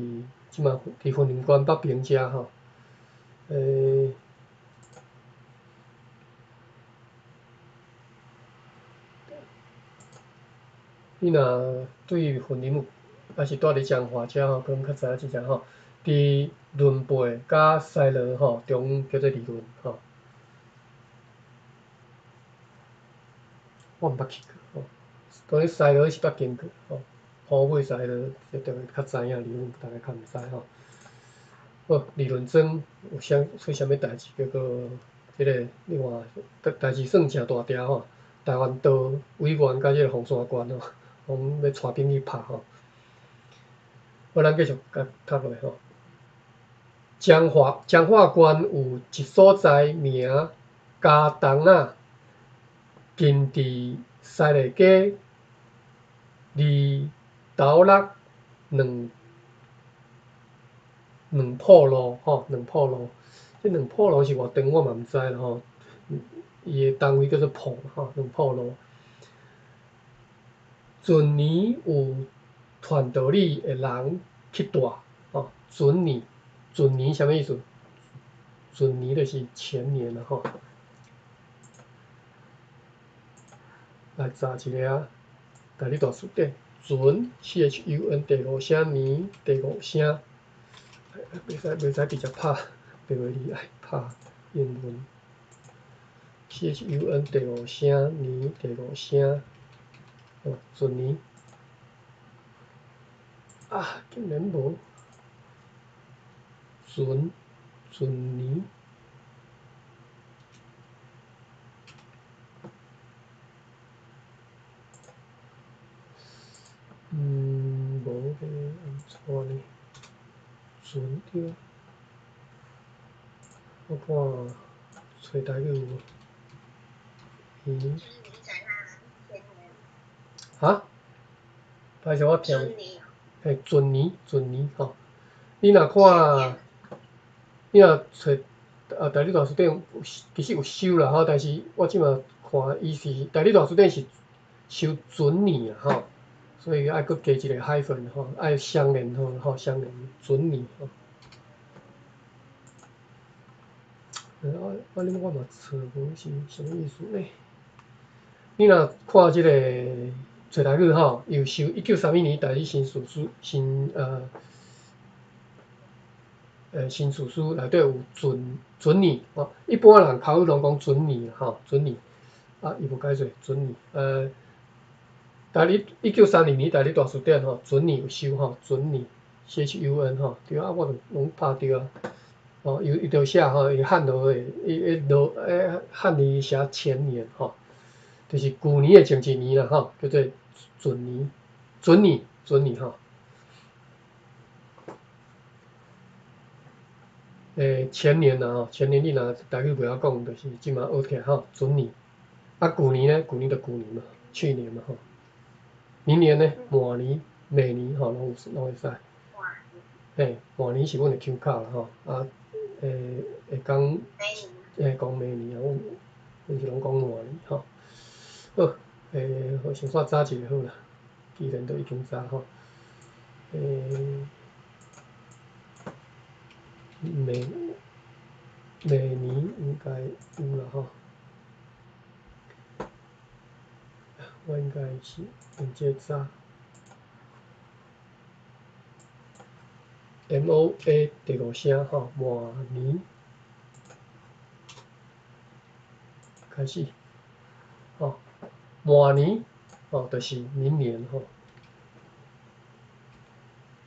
這馬佇雲林縣北平遮吼，你若對雲林有，抑是蹛佇彰化遮吼，可能較知影這只吼。佇崙背佮西螺吼中叫做李崙吼。我毋捌去過吼，當然西螺是捌經過吼，虎尾西螺這大家較知影，李崙大家較毋知吼。好，李崙庄有啥出啥物代誌？叫做這個，你看，代誌算誠大條吼。台灣道委員佮這個鳳山縣吼，講欲帶兵去拍吼。好，咱繼續共讀落去吼。彰化縣有一所在名嘉東仔，近佇西麗街二斗六兩鋪路吼，兩鋪路。這兩鋪路是偌長，我嘛毋知啦吼。伊的單位叫做鋪吼，兩鋪路。船年有傳道理的人去蹛吼，船年，船年啥物意思？船年就是前年啦吼。來查一下啊，台語大辭典，船 （C H U N） 第五聲年第五聲，袂使直接拍白話字，愛拍英文。CHUN 第五聲，年第五聲，哦，閏年。啊，竟然無，閏閏年。無咧，按怎呢？閏對。我看揣台語有無？嗯。哈？歹勢，我聽。嘿，閏年，閏年吼。你若看，你若揣啊，台語大辭典有其實有收啦吼，但是我這馬看伊是台語大辭典是收閏年啊吼，所以愛閣加一個 hyphen 吼，愛雙連號吼，雙連閏年吼。我我嘛揣無是啥物意思呢？你若看這個揣台語吼，伊有收1931年台語新辭書新新辭書內底有閏閏年吼，一般人口語攏講閏年吼，閏年啊，伊無解做閏年，台語1932年台語大辭典吼，閏年有收吼，閏年 CHUN 吼，對啊，我就攏拍對啊，哦，伊就寫吼，伊漢字的，伊伊落漢字寫前年吼，就是舊年的前一年啦吼，叫做閏年，閏年，閏年吼。前年啦吼，前年你若台語袂曉講，就是這馬學起來吼，閏年。啊，舊年呢？舊年就舊年嘛，去年嘛吼。明年呢？明年、明年吼，攏有攏會使。嘿，明年是阮的腔口啦吼，啊，會講，講明年啊，阮是攏講明年吼。好，我先煞早一下好啦，既然都已經早吼。明明年應該有啦吼。我應該是用這個早。MOA 第五聲吼，明年開始，吼，明年吼，就是明年吼，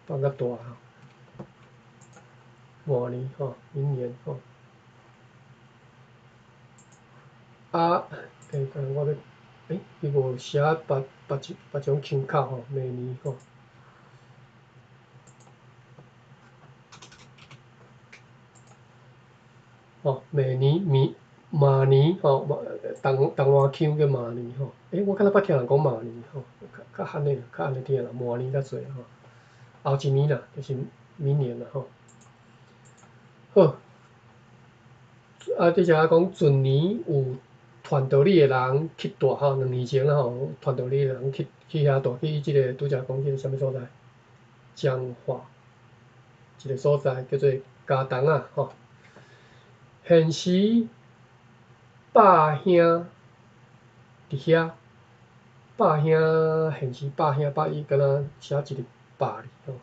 放較大吼，明年吼，明年吼。啊，等我欲，伊無寫別種腔口吼，明年吼。吼，明年明馬年吼，台灣腔叫馬年吼。我敢若捌聽人講馬年吼，較較罕的，較按呢聽啦，明年較濟吼。後一年啦，就是明年啦吼。好，啊，佇遮講閏年有傳道理的人去蹛吼，2年前啦吼，傳道理的人去遐蹛去這個拄才講彼個啥物所在？彰化一個所在叫做嘉東仔吼。現時百兄佇遐，百兄現時百兄百伊敢若寫一個百字吼，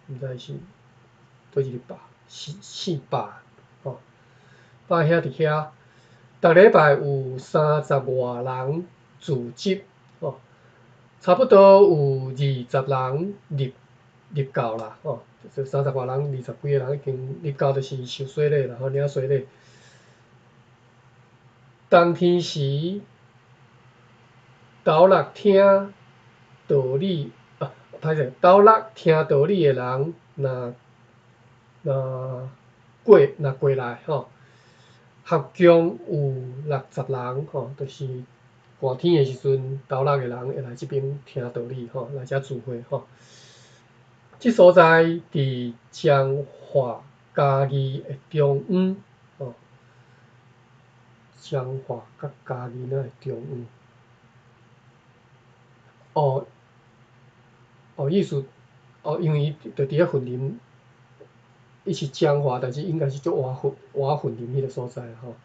毋知是佗一個百，姓百吼。百兄佇遐，逐禮拜有三十外人組織吼，差不多有20人入教啦吼，就三十外人，20幾个人已經入教，就是受洗禮啦吼，領洗禮。當天時，斗六聽道理啊，歹勢，斗六聽道理的人，若過來吼，合共有60人吼，就是寒天的時陣，斗六的人會來這邊聽道理吼，來遮聚會吼。這所在佇彰化嘉義的中央吼，彰化佮嘉義哪會中央？哦，哦，意思，哦，因為伊就佇咧雲林，伊是彰化，但是應該是足倚雲林彼個所在吼，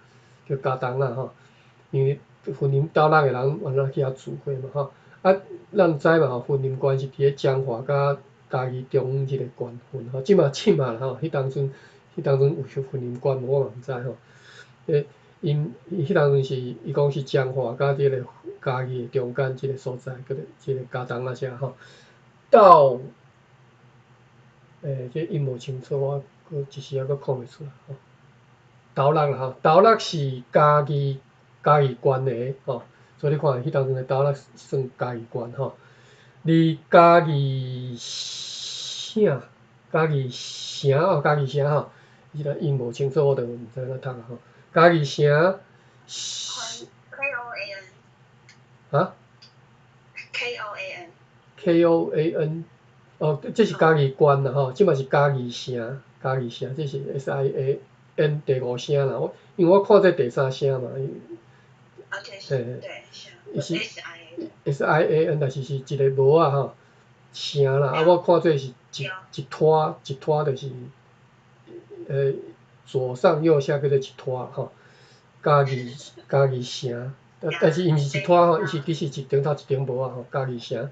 叫嘉東仔吼。因為雲林斗六的人原來去遐聚會嘛吼，啊，咱知嘛吼，雲林縣是佇咧彰化佮嘉義中央這個縣份吼，這馬啦吼，彼當陣有雲林縣無我嘛毋知吼。𪜶彼當陣是伊講是彰化佮這个嘉義的中間這个所在，叫做這个茄苳仔遮吼。到這音無清楚，我閣一時仔閣看袂出來吼。斗六啦吼，斗六是嘉義縣的吼，所以你看彼當陣的斗六算嘉義縣吼。離嘉義省，嘉義城哦，嘉義城吼，伊個音無清楚，我就毋知按怎讀啊吼。嘉義城 K O A N。啊？K O A N。 K O A N，哦，這是嘉義縣啦吼，這嘛是嘉義城，嘉義城，這是 S I A N 第五聲啦。我因為我看這第三聲嘛。啊，這是對，伊是 S I A。 S I A N，但是是一个帽仔吼，城啦。啊，我看這是一拖一拖，就是左上右下叫做一拖吼。嘉義城，但是伊毋是一拖吼，伊是其實一頂頭一頂帽仔吼，嘉義城。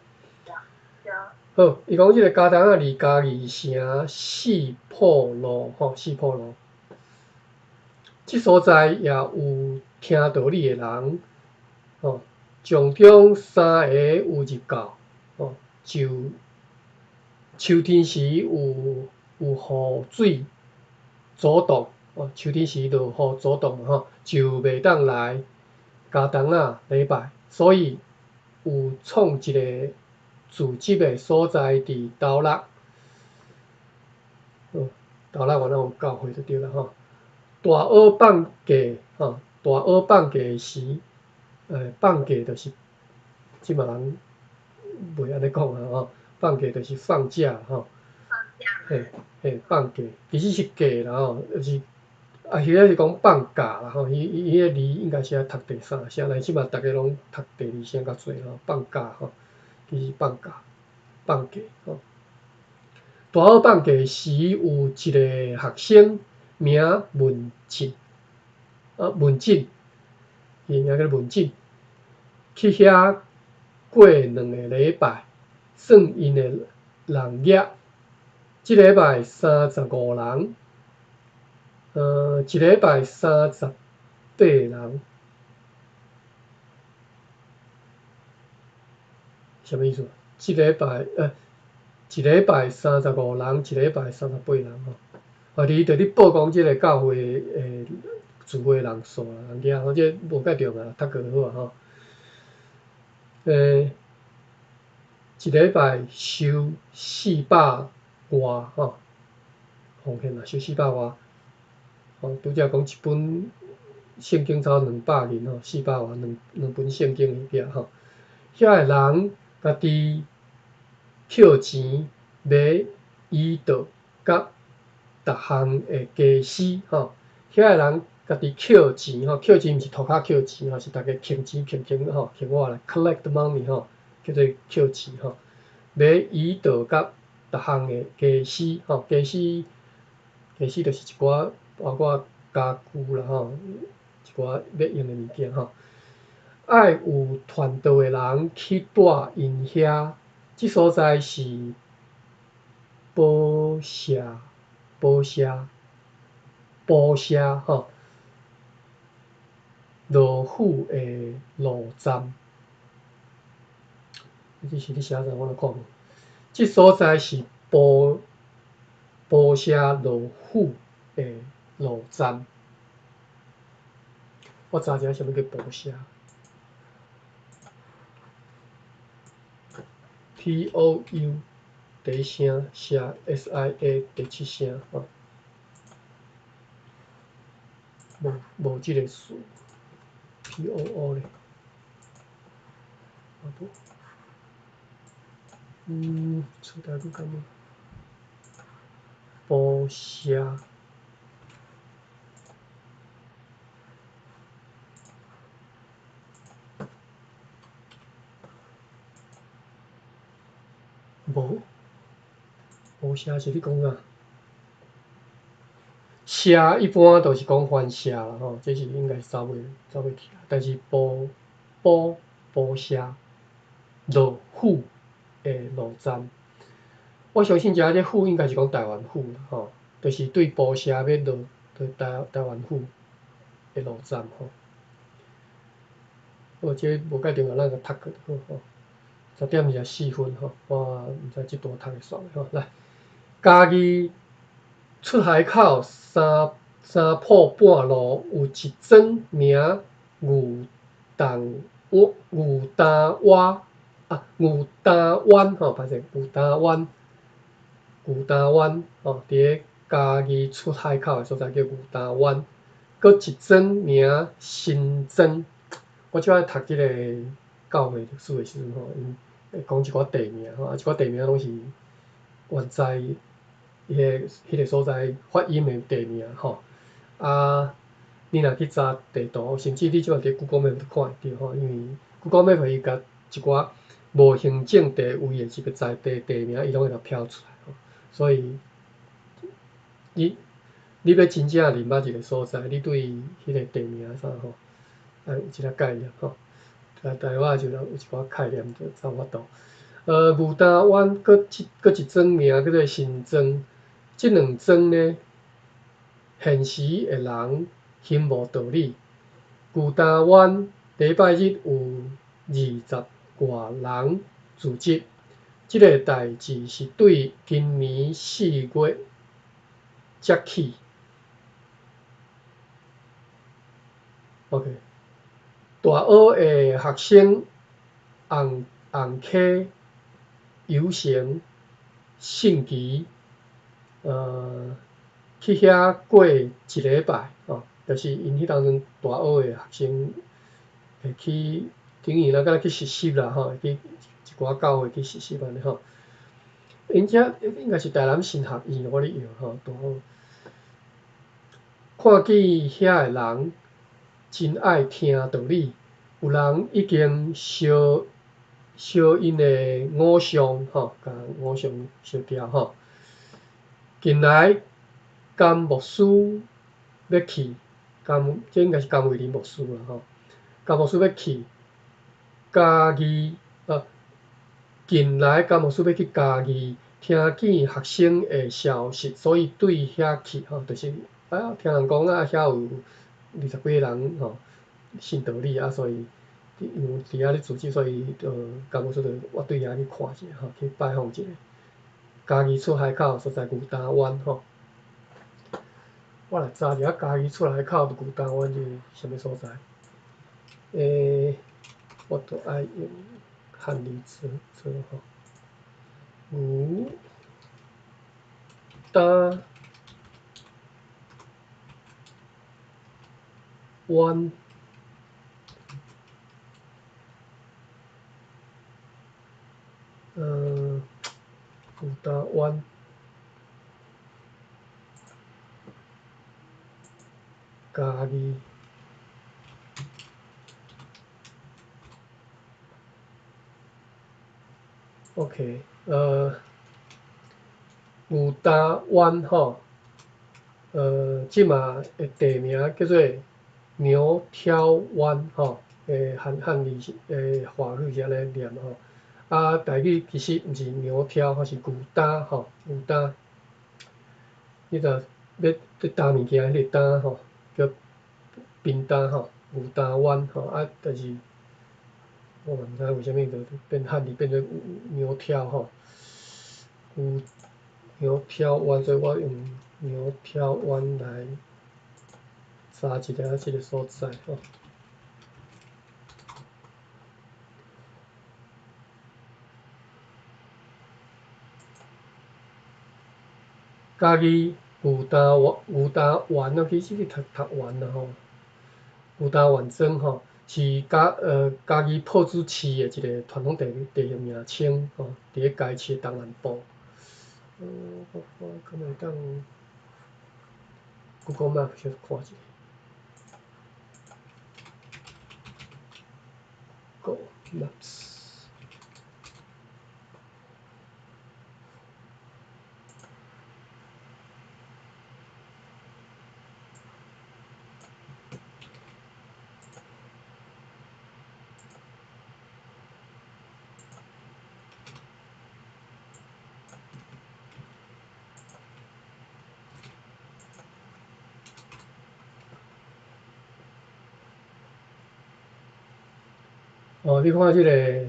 好，伊講這个茄苳仔離嘉義城四鋪路吼，四鋪路。這所在也有聽道理的人，吼，從中三个有入教，吼，就秋天時有雨水阻擋，哦，秋天時落雨阻擋吼，就袂當來茄苳仔禮拜，所以有創一个組織的所在佇斗六，哦，斗六原來有教會就對啦吼。大學放假吼，大學放假時，放假就是這馬人袂按呢講啊吼，放假就是放假吼。放假。嘿，嘿，放假，其實是假啦吼，就是啊，彼个是講放假啦吼，伊彼个字應該是愛讀第三聲，但是這馬逐家攏讀第二聲較濟吼，放假吼，其實放假，放假吼。大學放假時有一个學生名文進，啊文進，伊名叫文進，去遐過2個禮拜，算𪜶的人額，這禮拜35人，一禮拜38人，啥物意思？這禮拜一禮拜35人，一禮拜38人吼。啊，佇佇咧報講這个教會的聚會人數啦，人額吼，這無介重要，讀過就好啊吼。一禮拜收四百外吼，奉獻啦，收四百外。吼，拄才講一本聖經差200銀吼，四百外兩本聖經爾吼。遐个人家己抾錢買醫道佮逐項的家私吼，遐个人家己抾錢吼，抾錢毋是塗跤抾錢吼，是逐家抾錢抾抾吼，抾我來 collect money 吼，叫做抾錢吼，買椅桌佮逐項的家私吼，家私就是一寡包括家具啦吼，一寡欲用的物件吼。愛有傳道的人去帶𪜶遐，這所在是埔社。埔社，埔社吼，羅府的路站，這是咧寫啥？我來看無。這所在是埔社羅府的路站。我查一下啥物叫埔社。P O U 第一聲寫 S I A 第七聲吼，無這个詞，P O O 咧，啊無，出台語敢無？埔社，無。埔社是咧講啥？社一般都是講番社啦吼，這是應該是走袂去，但是埔社羅府的路站，我相信這這府應該是講台灣府啦吼，就是對埔社欲落台灣府，的路站吼。好，這無介重要，咱共讀過就好吼。10點24分吼，我毋知這段讀會煞未吼。來，嘉義出海口三三埔半路有一庄名牛洞牛坵灣啊，牛坵灣吼，歹勢，牛坵灣，牛坵灣吼，佇咧嘉義出海口的所在叫牛坵灣，閣一庄名新莊。我這擺讀這个教會歷史的時陣吼，𪜶會講一寡地名吼，啊，一寡地名攏是原在彼個所在發音的地名吼。啊，你若去查地圖，甚至你這擺佇 Google Map 都看會著吼，因為 Google Map 伊共一寡無行政地位的一個在地地名，伊攏會共標出來吼。所以，你欲真正認捌一個所在，你對彼個地名啥吼，愛有一個概念吼。台灣就有一寡概念就才有法度。牛坵灣閣一庄名叫做新莊，這兩庄呢，現時的人興無道理。牛坵灣禮拜日有20外人聚集，這个代誌是對今年4月才起。OK，大學的學生紅紅溪、游行、信旗，去遐過一禮拜，吼，就是𪜶彼當陣大學的學生會去，等於若敢若去實習啦，吼，會去一寡教會去實習按呢吼。𪜶遮應該是台南神學院我咧用吼，大學。看見遐的人真愛聽道理，有人已經燒燒𪜶的偶像吼，共偶像燒掉吼。近來甘牧師欲去，甘這應該是甘為霖牧師啦吼。甘牧師欲去嘉義，近來甘牧師欲去嘉義，聽見學生的消息，所以對遐去吼，就是啊，聽人講啊，遐有20幾个人吼信道理啊，所以因為佇遐咧組織，所以就甘牧師就我對遐去看一下吼，去拜訪一下。嘉義出海口所在牛坵灣吼，我來查一下嘉義出海口牛坵灣是啥物所在。我都愛用漢字做做吼，牛坵灣，牛坵灣，嘉義。OK，牛坵灣吼，這馬的地名叫做牛挑灣吼，漢漢字是華語是按呢念吼。啊，台語其實毋是牛挑，吼是牛擔吼，牛擔。你若欲欲擔物件，彼个擔吼叫扁擔吼，牛擔灣吼啊，但是我嘛毋知為啥物就變漢字變做牛挑吼，牛牛挑灣，所以我用牛挑灣來查一下這个所在吼。嘉義牛坵灣，牛坵灣啊，其實是讀讀灣啦吼。牛坵灣莊吼，是嘉義朴子市的一个傳統地地形名稱吼，佇咧該市的東南部。我看敢會當 Google Map 小看一下。Google Maps。哦，你看這个，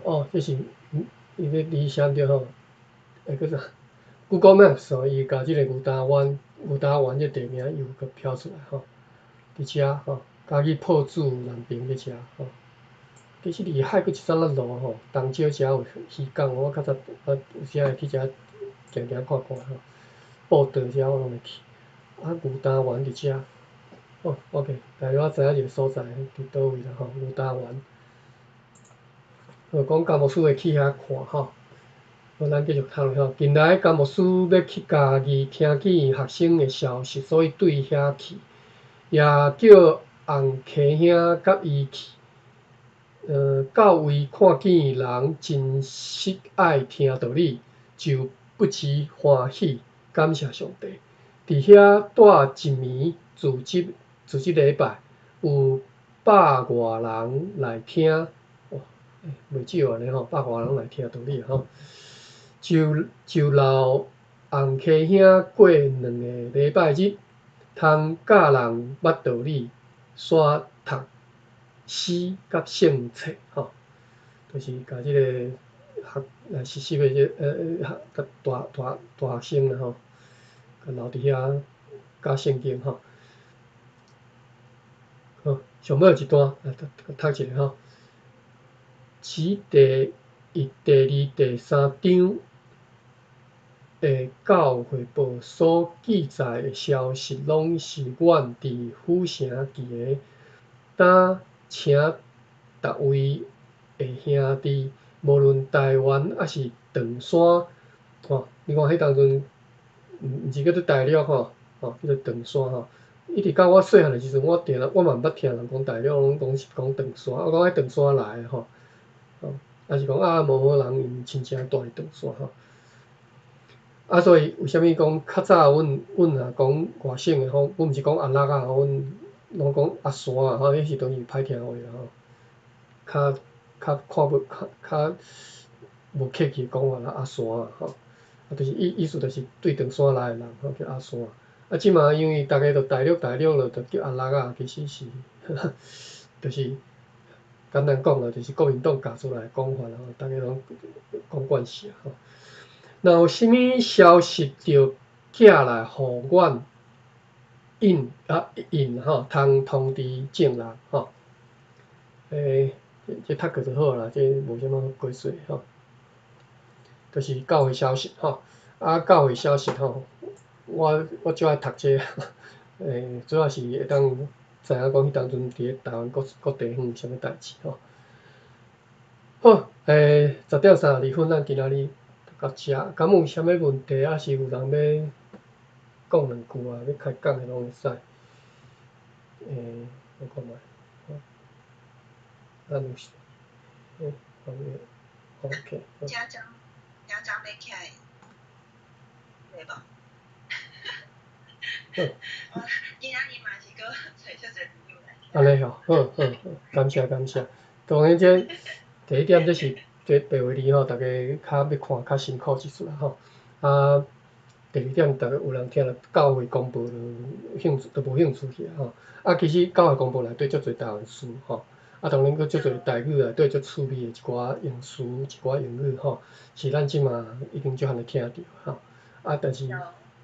哦，這是伊咧離山對吼，叫做 Google Maps 吼，伊共這个牛蓼灣、牛蓼灣這地名又閣飄出來吼，佇遮吼，嘉義朴子南平佇遮吼。其實離海閣一撮仔路吼，東石遮有漁港，我較早我有時會去遮行行看看吼，報道遮我攏會去。啊，牛蓼灣佇遮，哦，OK，大家知影一个所在佇佗位啦吼，牛蓼灣。好，講甘牧師會去遐看吼。好，咱繼續讀落吼。近來甘牧師欲去嘉義，聽見學生的消息，所以對遐去，也叫洪溪兄佮伊去。到位看見人真實愛聽道理，就不知歡喜，感謝上帝。佇遐蹛一暝，主日禮拜，有百外人來聽，哇，袂少按呢吼，百外人來聽道理吼。就留洪溪兄過兩个禮拜日，通教人捌道理，煞讀詩佮聖冊吼，就是共這个學來實習的這學大大大學生啦吼，共留佇遐教聖經吼。好，上尾一段來讀讀一下吼。此第一、第二、第三章的教會報所記載的消息，攏是阮佇府城記的。今請逐位的兄弟，無論台灣抑是長山，吼，你看彼當陣，毋是叫做大陸吼，吼，叫做長山吼。一直到我細漢的時陣，我定我嘛毋捌聽人講大陸，攏講是講長山，我講彼長山來的吼，吼，抑是講啊某某人𪜶親戚蹛佇長山吼。啊，所以為啥物講較早阮若講外省的吼，阮毋是講阿六仔吼，阮攏講阿山啊吼，彼時陣是歹聽話啦吼，較較看無較較無客氣的講法啦，阿山啊吼，啊，就是意思就是對長山來的人吼叫阿山。啊，這馬因為逐家都大陸大陸了，就叫阿六仔，其實是，就是簡單講啦，就是國民黨教出來的講法啦吼，逐家攏講慣勢啊吼。若有啥物消息著寄來予阮印啊印吼，通通知眾人吼。這讀過就好啦，這無啥物好解說吼。就是教會消息吼，啊教會消息吼，我足愛讀這個，主要是會當知影講彼當陣佇咧台灣各各地方有啥物代誌吼。好，10點32分，咱今仔日讀到遮，敢有啥物問題，抑是有人欲講兩句啊，欲開講的攏會使。我看覓，好，咱有，好，OK。家長，家長欲起來，對無？我今仔日嘛是閣揣遮濟朋友來。按呢吼，好好好，感謝感謝。當然這第一點，這是這白話字吼，逐家較欲看較辛苦一絲啦吼。啊，第二點，逐家有人聽著教會公報就興趣，就無興趣去啊吼。啊，其實教會公報內底足濟台灣詞吼，啊，當然閣足濟台語內底足趣味的一寡用詞、一寡用語吼，是咱這馬已經足罕會聽著吼。啊，但是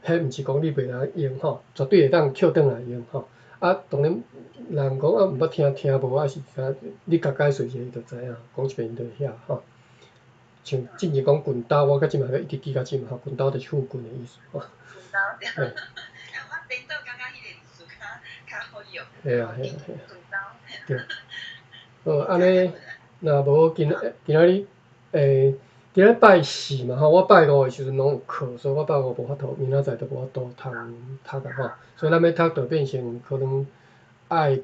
彼毋是講你袂當用吼，絕對會當抾轉來用吼。啊，當然人講啊毋捌聽聽無，抑是啥，你共解說一下伊就知影，講一遍𪜶就會曉吼。像之前講滾刀，我到這馬閣一直記到這馬吼，滾刀就是附近的意思吼。滾刀對。啊，我顛倒感覺彼个詞較較好用。嘿啊嘿啊嘿啊。滾刀。對。好，按呢，若無今仔日，今仔拜四嘛吼，我拜五的時陣攏有課，所以我拜五無法度，明仔載就無法度通讀啊吼。所以咱欲讀就變成可能愛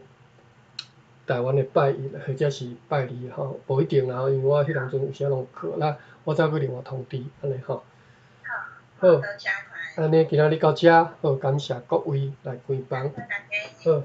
台灣的拜一或者是拜二吼，無一定啦吼，因為我彼當陣有時攏有課啦，我再閣另外通知，按呢吼。好，按呢今仔日到遮，好，感謝各位來關幫。好。